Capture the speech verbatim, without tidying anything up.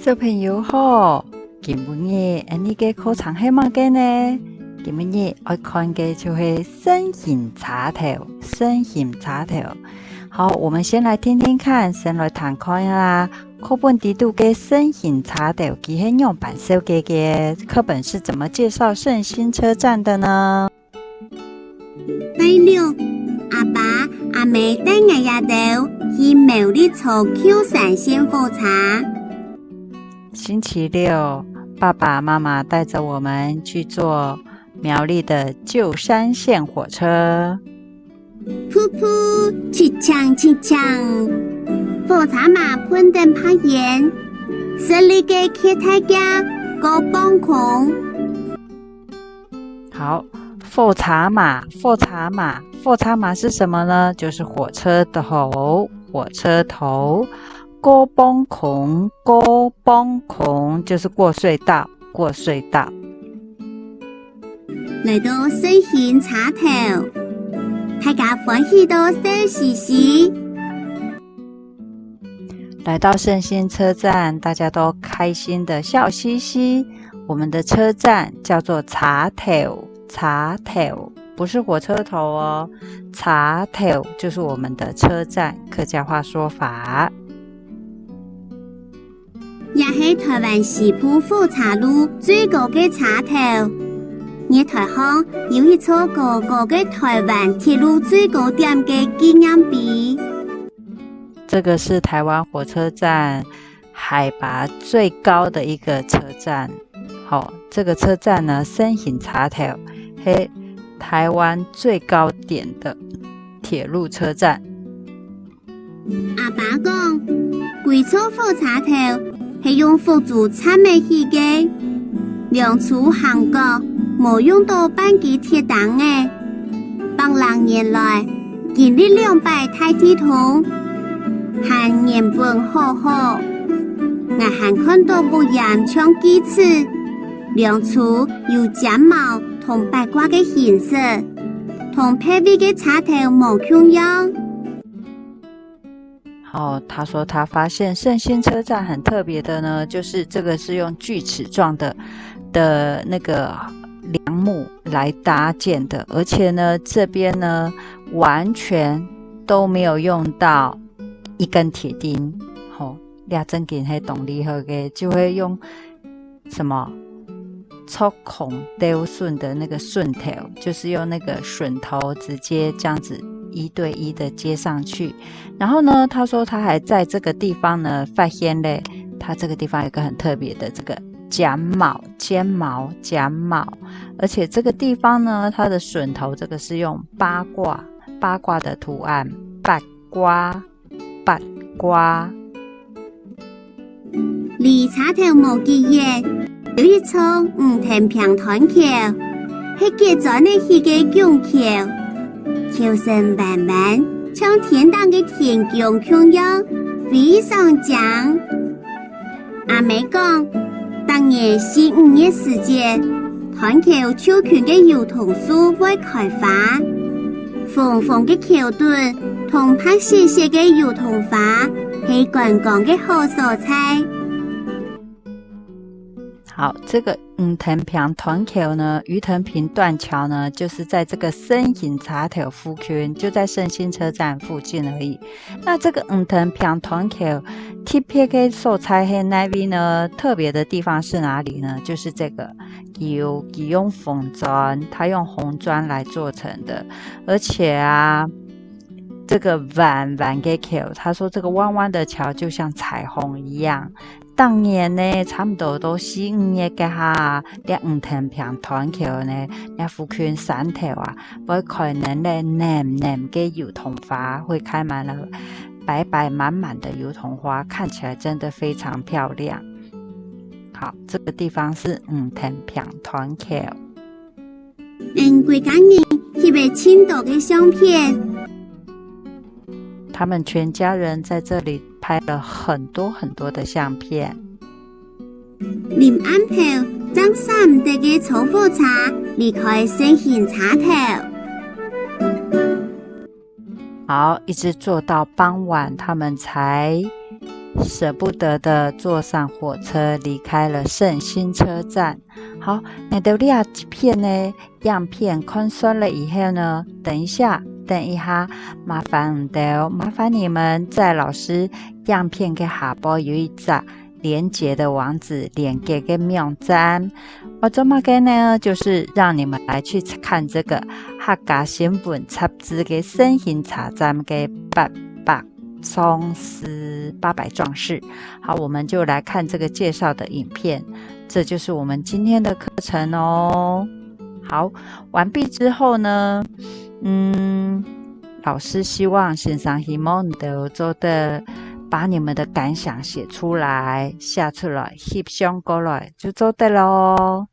小朋友好，今晡日𠊎俚个課程係麼个呢？今晡日愛看个就係勝興車頭，勝興車頭。好，我們先來聽聽看，先來聽看啊，課本底肚个勝興車頭，佢係仰般紹介个？課本是怎麼介紹勝興車站的呢？ 拜六，阿爸、阿姆帶𠊎兜去苗栗坐舊山線火車。星期六，爸爸媽媽帶著我們去坐苗栗的舊山線火車。噗噗，嘁鏘嘁鏘，火車嫲噴等白煙，食力个㧎大家過磅空。 好，火車嫲，火車嫲，火車嫲是什麼呢？就是火車頭，火車頭。過磅空，過磅空就是過隧道，過隧道。來到勝興車頭，大家歡喜到笑嘻嘻。 來到勝興車站，大家都開心地笑嘻嘻。我們的車站叫做車頭，車頭，不是火車頭哦，車頭就是我們的車站，客家話說法。也係臺灣西部火車路最高个車頭。月臺項有一座高高个臺灣鐵路最高點个紀念碑。 這個是臺灣火車站海拔最高的一個車站。好，這個車站呢，勝興車頭，係臺灣最高點的鐵路車站。阿爸講，歸座火車頭係用福州漆仔起个，兩齣行角無用到半支鐵釘仔。百零年來， 經歷兩擺大地動，還原本好好。𠊎還看到屋簷像鋸齒，兩齣有尖矛同八卦个形式，同別位个車頭無共樣。好，他說他發現勝興車站很特別的呢，就是這個是用鋸齒狀的，的那個樑木來搭建的，而且呢，這邊呢， 完全都沒有用到一根鐵釘。吼，這正經係當厲害个，就會用什麼？鑿空鬥榫的那個榫頭，就是用那個榫頭直接這樣子一對一的接上去。然後呢，他說他還在這個地方呢，發現了，他這個地方有一個很特別的這個尖矛，尖矛，尖矛。而且這個地方呢，它的榫頭這個是用八卦， 八卦的圖案，八卦，八卦。離車頭無幾遠，有一座五藤坪斷橋，係結磚仔起个拱橋，橋身彎彎，像天頂个天弓共樣，非常靚。 阿姆講，逐年四五月時節，斷橋附近个油桐樹會開花，紅紅个橋墩同白雪雪个油桐花，係觀光个好所在。好，這個魚藤坪斷橋呢，魚藤坪斷橋呢，就是在這個勝興車頭附近，就在勝興車站附近而已。 那這個魚藤坪斷橋特別个所在係哪位呢？特別的地方是哪裡呢？就是這個，佢有，佢用紅磚，它用紅磚來做成的，而且啊，這個彎彎个橋，他說這個彎彎的橋就像彩虹一樣， 逐年呢，差毋多到四五月該下，這魚藤坪斷橋呢，這附近山頭啊，會開等了淰淰个油桐花，會開滿了白白滿滿的油桐花，看起來真的非常漂亮。好，這個地方是魚藤坪斷橋。 𫣆歸家人翕了盡多个相片。他們全家人在這裡拍了很多很多的相片。臨暗頭，正捨毋得个坐火車離開勝興車頭。 好，一直坐到傍晚，他們才捨不得地坐上火車，離開了勝興車站。好，𠊎兜這一片呢，影片看煞了以後呢，等一下，等一下，麻煩你兜，麻煩你們在老師影片个下背有一隻連結的網址，連結个網站。我做麼个呢？就是讓你們來去看這個客家新聞雜誌个勝興車站个八百壯士，八百壯士。好，我們就來看這個介紹的影片。這就是我們今天的課程哦。好，完畢之後呢，嗯，老師希望，先生希望你兜做得把你們的感想寫出來，寫出來，翕相過來就做得咯。